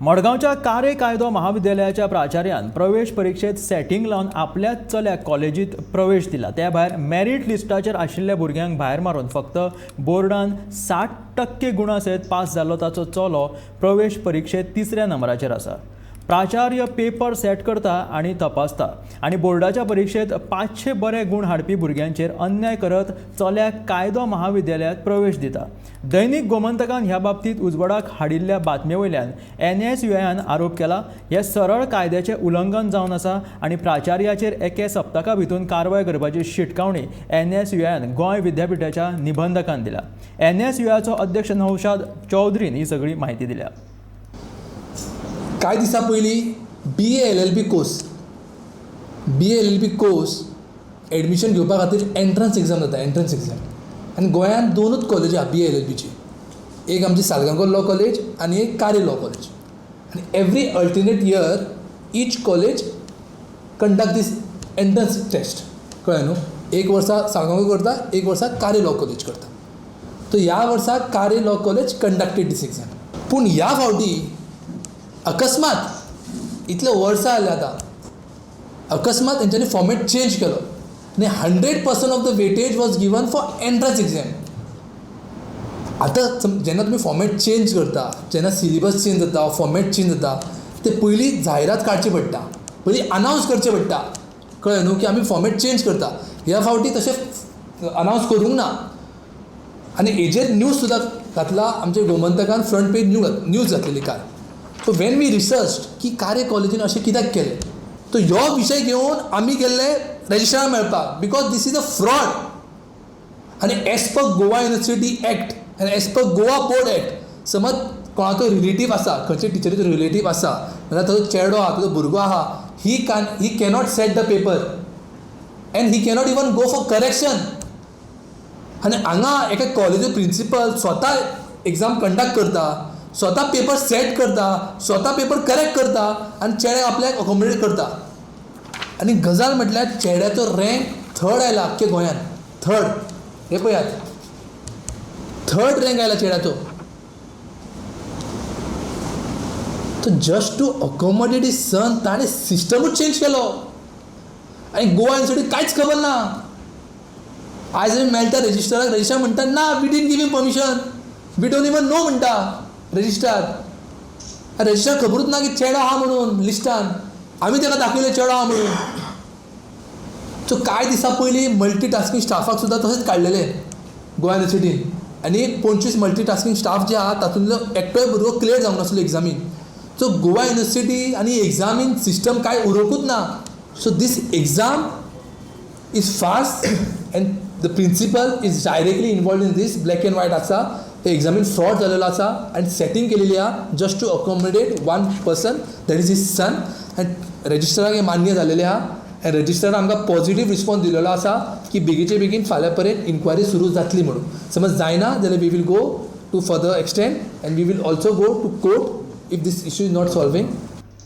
मडगांवच्या कारे कायदो महाविद्यालयाच्या प्राचार्यान प्रवेश परिक्षेत सेटिंग लावन आपल्याच चल्याक कॉलेजीत प्रवेश दिला. त्या भायर मेरीट लिस्टाचेर आशिल्ल्या भुरग्यांक भायर मारून फक्त बोर्डान 60% गुणां सयत पास जाल्लो ताचो चलो प्रवेश परिक्षेत तिसऱ्या नंबराचेर आसा. प्राचार्य पेपर सेट करता आनी तपासता आनी बोर्डाच्या परिक्षेत 500 बरे गूण हाडपी भुरग्यांचेर अन्याय करत चल्याक कायदो महाविद्यालयांत प्रवेश दिता. दैनिक गोमंतकान ह्या बाबतींत उजवाडाक हाडिल्ल्या बातमे वयल्यान NSUIन आरोप केला हे सरळ कायद्याचें उल्लंघन जावन आसा आनी प्राचार्याचेर एके सप्तका भितर कारवाय करपाची शिटकावणी NSUIन गोंय विद्यापिठाच्या निबंधकान दिल्या. NSUIचो अध्यक्ष नौशाद चौधरीन ही सगळी म्हायती दिल्या. कांय दिसां पयलीं BA LLB course, BA LLB course admission घेवपा खातीर एंट्रन्स एग्जाम जाता, एंट्रन्स एग्जाम. आनी गोंयांत दोनूच कॉलेजी आहा BA LLBची, एक आमची सालगांवकर लॉ कॉलेज आनी एक कारे लॉ कॉलेज. आनी every alternate year each college conduct this entrance test, कळ्ळें न्हू. एक वर्सा सालगांवकर करता, एक वर्सा कारे लॉ कॉलेज करता. सो ह्या वर्सा Kare law college conducted this exam. पूण ह्या फावटी अकस्मात इतले वर्सां जालीं आतां, अकस्मात तेंच्यांनी फॉर्मेट चेंज केलो आनी 100% of the weightage was given for entrance exam. आतां जेन्ना तुमी फॉर्मेट चेंज करता, जेन्ना सिलेबस चेंज जाता, फॉर्मेट चेंज जाता, ते पयलीं जायरात काडची पडटा, पयलीं अनावंस करचें पडटा, कळ्ळें न्हू, की आमी फॉर्मेट चेंज करता. ह्या फावटी तशें अनावंस करूंक ना आनी हेजेर न्यूज सुद्दां घातला आमच्या गोमंतकान, फ्रंट पेज न्यूज घातलेली काल. सो when we research की कारे कॉलेजीन अशें कित्याक केलें, तो ह्यो विशय घेवन आमी गेल्ले रजिस्ट्रार मेळपाक, because this is a fraud. आनी as per Goa university act आनी as per Goa board act, समज कोणाचो रिलेटीव आसा, खंयचे टिचरीचो रिलेटीव आसा, जाल्यार ताजो चेडो आहा, ताजो भुरगो आहा, he cannot set the paper and he cannot even go for correction. आनी हांगा एका कॉलेजीचो प्रिंसिपल स्वता एग्जाम कंडक्ट करता, स्वता पेपर सेट करता, स्वता पेपर करेक्ट करता आनी चेड्याक आपल्याक अकोमोडेट करता. आनी गजाल म्हटल्यार चेड्याचो रँक थर्ड आयला आख्खे गोंयांत, थर्ड. हे पळयात, थर्ड रँक आयला चेड्याचो. तो just to accommodate his son ताणें सिस्टमूच चेंज केलो. आनी गोवा युनिवर्सिटी कांयच खबर ना. आयज आमी मेळटा रजिस्ट्राराक, रजिस्ट्रार म्हणटा ना, we didn't give him permission, we don't even know म्हणटा रजिस्ट्रार. रजिस्ट्रार खबरूच ना की चेडो आहा म्हणून लिस्टान, आमी ताका दाखयलें चेडो आहा म्हणून. सो कांय दिसां पयलीं मल्टीटास्कींग स्टाफाक सुद्दां तशेंच काडलेलें गोवा युनिवर्सिटीन, आनी 25 मल्टीटास्कींग स्टाफ जे आहा तातूंतलो एकटोय भुरगो क्लियर जावंक नासलो एग्जामीन. सो गोवा युनिवर्सिटी आनी एग्जामीन सिस्टम कांय उरोकूच ना. So this exam is fast and the principal is directly involved in this. Black and white आसा, ते एग्जामीन फ्रॉड जालेलो आसा आनी सेटींग केलेली आहा just to accommodate one person, that is his son. आनी रजिस्ट्राराक हें मान्य जालेलें आहा आनी रजिस्ट्रारान आमकां पॉजिटीव रिस्पॉन्स दिलेलो आसा की बेगीचे बेगीन फाल्यां पर्यंत इन्क्वायरी सुरू जातली म्हणून. समज जायना जाल्यार we will go to further extent and we will also go to court if this issue is not solving.